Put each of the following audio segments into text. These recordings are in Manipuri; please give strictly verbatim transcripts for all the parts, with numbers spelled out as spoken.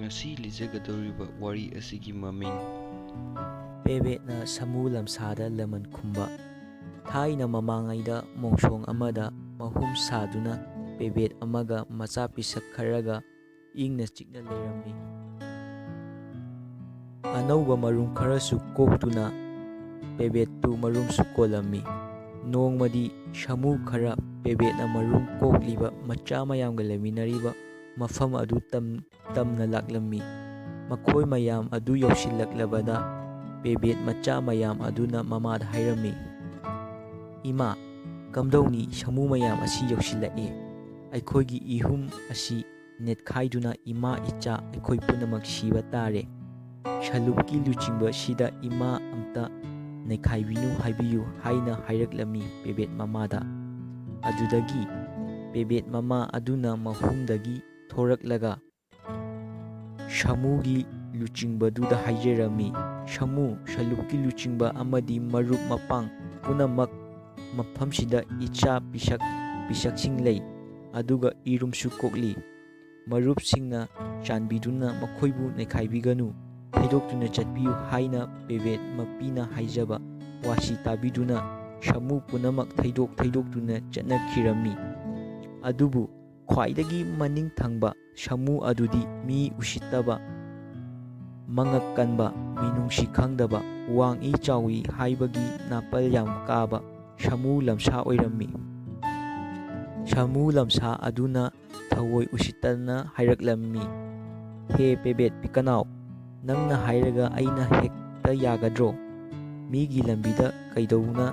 ꯉꯁꯤ ꯂꯤꯖꯒꯗꯧꯔꯤꯕ ꯋꯥꯔꯤ ꯑꯁꯤꯒꯤ ꯃꯃꯤꯡ ꯄꯦꯕꯦꯠꯅ ꯁꯥꯃꯨ ꯂꯝꯁꯥꯗ ꯂꯃꯟ ꯈꯨꯝꯕ꯫ ꯊꯥꯏꯅ ꯃꯃꯥꯡꯉꯩꯗ ꯃꯣꯡꯁꯣꯡ ꯑꯃꯗ ꯃꯍꯨꯝ ꯁꯥꯗꯨꯅ ꯄꯦꯕꯦꯠ ꯑꯃꯒ ꯃꯆꯥ ꯄꯤꯁꯛ ꯈꯔꯒ ꯏꯪꯅ ꯆꯤꯛꯅ ꯂꯩꯔꯝꯃꯤ꯫ ꯑꯅꯧꯕ ꯃꯔꯨꯝ ꯈꯔꯁꯨ ꯀꯣꯛꯇꯨꯅ ꯄꯦꯕꯦꯠꯇꯨ ꯃꯔꯨꯝꯁꯨ ꯀꯣꯜꯂꯝꯃꯤ꯫ ꯅꯣꯡꯃꯗꯤ ꯁꯥꯃꯨ ꯈꯔ ꯄꯦꯕꯦꯠꯅ ꯃꯔꯨꯝ ꯀꯣꯛꯂꯤꯕ ꯃꯆꯥ ꯃꯌꯥꯝꯒ ꯂꯩꯃꯤꯟꯅꯔꯤꯕ ꯃꯐꯝ ꯑꯗꯨ ꯇꯝ ꯇꯝꯅ ꯂꯥꯛꯂꯝꯃꯤ꯫ ꯃꯈꯣꯏ ꯃꯌꯥꯝ ꯑꯗꯨ ꯌꯧꯁꯤꯜꯂꯛꯂꯕꯗ ꯄꯦꯕꯦꯠ ꯃꯆꯥ ꯃꯌꯥꯝ ꯑꯗꯨꯅ ꯃꯃꯥꯗ ꯍꯥꯏꯔꯝꯃꯤ, "ꯏꯃꯥ, ꯀꯝꯗꯧꯅꯤ? ꯁꯥꯃꯨ ꯃꯌꯥꯝ ꯑꯁꯤ ꯌꯧꯁꯤꯜꯂꯛꯑꯦ꯫ ꯑꯩꯈꯣꯏꯒꯤ ꯏꯍꯨꯝ ꯑꯁꯤ ꯅꯦꯠꯈꯥꯏꯗꯨꯅ ꯏꯃꯥ ꯏꯆꯥ ꯑꯩꯈꯣꯏ ꯄꯨꯝꯅꯃꯛ ꯁꯤꯕ ꯇꯥꯔꯦ꯫ ꯁꯂꯨꯛꯀꯤ ꯂꯨꯆꯤꯡꯕꯁꯤꯗ ꯏꯃꯥ ꯑꯝꯇ ꯅꯩꯈꯥꯏꯕꯤꯅꯨ ꯍꯥꯏꯕꯤꯌꯨ" ꯍꯥꯏꯅ ꯍꯥꯏꯔꯛꯂꯝꯃꯤ ꯄꯦꯕꯦꯠ ꯃꯃꯥꯗ꯫ ꯑꯗꯨꯗꯒꯤ ꯄꯦꯕꯦꯠ ꯃꯃꯥ ꯑꯗꯨꯅ ꯃꯍꯨꯝꯗꯒꯤ ꯊꯣꯔꯛꯂꯒ ꯁꯥꯃꯨꯒꯤ ꯂꯨꯆꯤꯡꯕꯗꯨꯗ ꯍꯥꯏꯖꯔꯝꯃꯤ, "ꯁꯥꯃꯨ, ꯁꯂꯨꯛꯀꯤ ꯂꯨꯆꯤꯡꯕ ꯑꯃꯗꯤ ꯃꯔꯨꯞ ꯃꯄꯥꯡ ꯄꯨꯝꯅꯃꯛ ꯃꯐꯝꯁꯤꯗ ꯏꯆꯥ ꯄꯤꯁꯛ ꯄꯤꯁꯛꯁꯤꯡ ꯂꯩ, ꯑꯗꯨꯒ ꯏꯔꯨꯝꯁꯨ ꯀꯣꯛꯂꯤ꯫ ꯃꯔꯨꯞꯁꯤꯡꯅ ꯆꯥꯟꯕꯤꯗꯨꯅ ꯃꯈꯣꯏꯕꯨ ꯅꯩꯈꯥꯏꯕꯤꯒꯅꯨ, ꯊꯩꯗꯣꯛꯇꯨꯅ ꯆꯠꯄꯤꯌꯨ" ꯍꯥꯏꯅ ꯄꯦꯕꯦꯠ ꯃꯄꯤꯅ ꯍꯥꯏꯖꯕ ꯋꯥꯁꯤ ꯇꯥꯕꯤꯗꯨꯅ ꯁꯥꯃꯨ ꯄꯨꯝꯅꯃꯛ ꯊꯩꯗꯣꯛ ꯊꯩꯗꯣꯛꯇꯨꯅ ꯆꯠꯅꯈꯤꯔꯝꯃꯤ꯫ ꯑꯗꯨꯕꯨ ꯈ꯭ꯋꯥꯏꯗꯒꯤ ꯃꯅꯤꯡ ꯊꯪꯕ ꯁꯥꯃꯨ ꯑꯗꯨꯗꯤ ꯃꯤ ꯎꯁꯤꯠꯇꯕ, ꯃꯉꯛ ꯀꯟꯕ, ꯃꯤꯅꯨꯡꯁꯤ ꯈꯪꯗꯕ, ꯋꯥꯡꯏ ꯆꯥꯎꯏ ꯍꯥꯏꯕꯒꯤ ꯅꯥꯄꯜ ꯌꯥꯝ ꯀꯥꯕ ꯁꯥꯃꯨ ꯂꯝꯁꯥ ꯑꯣꯏꯔꯝꯃꯤ꯫ ꯁꯥꯃꯨ ꯂꯝꯁꯥ ꯑꯗꯨꯅ ꯊꯑꯣꯏ ꯎꯁꯤꯠꯇꯅ ꯍꯥꯏꯔꯛꯂꯝꯃꯤ, "ꯍꯦ ꯄꯦꯕꯦꯠ ꯄꯤꯀꯅꯥꯎ, ꯅꯪꯅ ꯍꯥꯏꯔꯒ ꯑꯩꯅ ꯍꯦꯛꯇ ꯌꯥꯒꯗ꯭ꯔꯣ? ꯃꯤꯒꯤ ꯂꯝꯕꯤꯗ ꯀꯩꯗꯧꯅ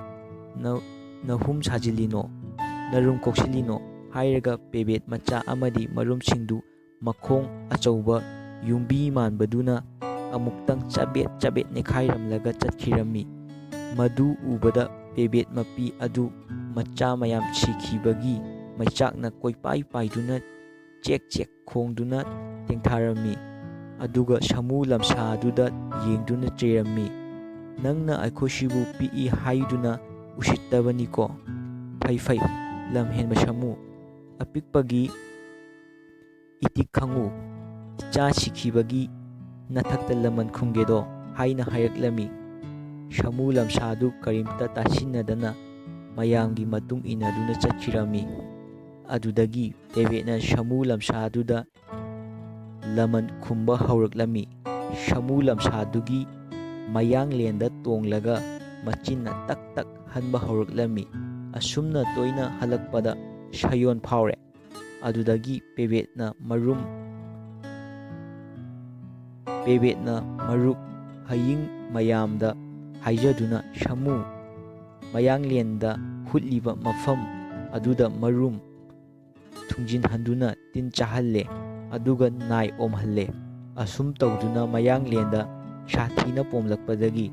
ꯅ-, ꯅꯍꯨꯝ ꯁꯥꯖꯤꯜꯂꯤꯅꯣ, ꯅꯔꯨꯝ ꯀꯣꯛꯁꯤꯜꯂꯤꯅꯣ?" ꯍꯥꯏꯔꯒ ꯄꯦꯕꯦꯠ ꯃꯆꯥ ꯑꯃꯗꯤ ꯃꯔꯨꯝꯁꯤꯡꯗꯨ ꯃꯈꯣꯡ ꯑꯆꯧꯕ ꯌꯨꯝꯕꯤ ꯃꯥꯟꯕꯗꯨꯅ ꯑꯃꯨꯛꯇꯪ ꯆꯕꯦꯠ ꯆꯕꯦꯠ ꯅꯦꯈꯥꯏꯔꯝꯂꯒ ꯆꯠꯈꯤꯔꯝꯃꯤ꯫ ꯃꯗꯨ ꯎꯕꯗ ꯄꯦꯕꯦꯠ ꯃꯄꯤ ꯑꯗꯨ ꯃꯆꯥ ꯃꯌꯥꯝ ꯁꯤꯈꯤꯕꯒꯤ ꯃꯩꯆꯥꯛꯅ ꯀꯣꯏꯄꯥꯏ ꯄꯥꯏꯗꯨꯅ ꯆꯦꯛ ꯆꯦꯛ ꯈꯣꯡꯗꯨꯅ ꯇꯦꯡꯊꯥꯔꯝꯃꯤ꯫ ꯑꯗꯨꯒ ꯁꯥꯃꯨ ꯂꯝꯁꯥꯗꯨꯗ ꯌꯦꯡꯗꯨꯅ ꯆꯩꯔꯝꯃꯤ, "ꯅꯪꯅ ꯑꯩꯈꯣꯏꯁꯤꯕꯨ ꯄꯤꯛꯏ ꯍꯥꯏꯗꯨꯅ ꯎꯁꯤꯠꯇꯕꯅꯤꯀꯣ꯫ ꯐꯩ ꯐꯩ, ꯂꯝ ꯍꯦꯟꯕ ꯁꯥꯃꯨ, ꯑꯄꯤꯛꯄꯒꯤ ꯏꯇꯤꯛ ꯈꯪꯉꯨ꯫ "ꯏꯆꯥ ꯁꯤꯈꯤꯕꯒꯤ ꯅꯊꯛꯇ ꯂꯃꯟ ꯈꯨꯝꯒꯦꯗꯣ?" ꯍꯥꯏꯅ ꯍꯥꯏꯔꯛꯂꯝꯃꯤ꯫ ꯁꯥꯃꯨ ꯂꯝꯁꯥꯗꯨ ꯀꯔꯤꯝꯇ ꯇꯥꯁꯤꯟꯅꯗꯅ ꯃꯌꯥꯝꯒꯤ ꯃꯇꯨꯡ ꯏꯟꯅꯗꯨꯅ ꯆꯠꯈꯤꯔꯝꯃꯤ꯫ ꯑꯗꯨꯗꯒꯤ ꯄꯦꯕꯦꯠꯅ ꯁꯥꯃꯨ ꯂꯝꯁꯥꯗꯨꯗ ꯂꯃꯟ ꯈꯨꯝꯕ ꯍꯧꯔꯛꯂꯝꯃꯤ꯫ ꯁꯥꯃꯨ ꯂꯝꯁꯥꯗꯨꯒꯤ ꯃꯌꯥꯡꯂꯦꯟꯗ ꯇꯣꯡꯂꯒ ꯃꯆꯤꯟꯅ ꯇꯛ ꯇꯛ ꯍꯟꯕ ꯍꯧꯔꯛꯂꯝꯃꯤ꯫ ꯑꯁꯨꯝꯅ ꯇꯣꯏꯅ ꯍꯜꯂꯛꯄꯗ ꯁꯥꯌꯣꯟ ꯐꯥꯎꯔꯦ꯫ ꯑꯗꯨꯗꯒꯤ ꯄꯦꯕꯦꯠꯅ ꯃꯔꯨꯝ, ꯄꯦꯕꯦꯠꯅ ꯃꯔꯨꯞ ꯍꯌꯤꯡ ꯃꯌꯥꯝꯗ ꯍꯥꯏꯖꯗꯨꯅ ꯁꯥꯃꯨ ꯃꯌꯥꯡꯂꯦꯟꯗ ꯍꯨꯠꯂꯤꯕ ꯃꯐꯝ ꯑꯗꯨꯗ ꯃꯔꯨꯝ ꯊꯨꯡꯖꯤꯟꯍꯟꯗꯨꯅ ꯇꯤꯟ ꯆꯥꯍꯜꯂꯦ, ꯑꯗꯨꯒ ꯅꯥꯏ ꯑꯣꯝꯍꯜꯂꯦ꯫ ꯑꯁꯨꯝ ꯇꯧꯗꯨꯅ ꯃꯌꯥꯡꯂꯦꯟꯗ ꯁꯥꯊꯤꯅ ꯄꯣꯝꯂꯛꯄꯗꯒꯤ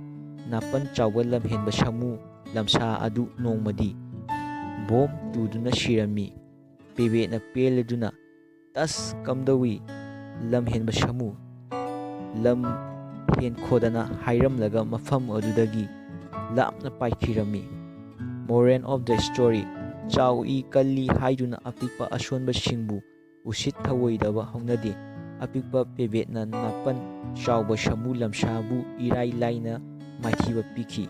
ꯅꯥꯄꯟ ꯆꯥꯎꯕ ꯂꯝꯍꯦꯟꯕ ꯁꯥꯃꯨ ꯂꯝꯁꯥ ꯑꯗꯨ ꯅꯣꯡꯃꯗꯤ ꯕꯣꯝ ꯇꯨꯗꯨꯅ ꯁꯤꯔꯝꯃꯤ꯫ ꯄꯦꯕꯦꯠꯅ ꯄꯦꯜꯂꯗꯨꯅ, "ꯇꯁ, ꯀꯝꯗꯧꯏ?" ꯂꯝꯍꯦꯟꯕ ꯁꯥꯃꯨ ꯂꯝ ꯍꯦꯟꯈꯣꯗꯅ ꯍꯥꯏꯔꯝꯂꯒ ꯃꯐꯝ ꯑꯗꯨꯗꯒꯤ ꯂꯥꯞꯅ ꯄꯥꯏꯈꯤꯔꯝꯃꯤ꯫ Moral of the story: ꯆꯥꯎꯏ ꯀꯜꯂꯤ ꯍꯥꯏꯗꯨꯅ ꯑꯄꯤꯛꯄ ꯑꯁꯣꯟꯕꯁꯤꯡꯕꯨ ꯎꯁꯤꯠ ꯊꯑꯣꯏꯗꯕ ꯍꯧꯅꯗꯦ꯫ ꯑꯄꯤꯛꯄ ꯄꯦꯕꯦꯠꯅ ꯅꯥꯄꯟ ꯆꯥꯎꯕ ꯁꯥꯃꯨ ꯂꯝꯁꯥꯕꯨ ꯏꯔꯥꯏ ꯂꯥꯏꯅ ꯃꯥꯏꯊꯤꯕ ꯄꯤꯈꯤ꯫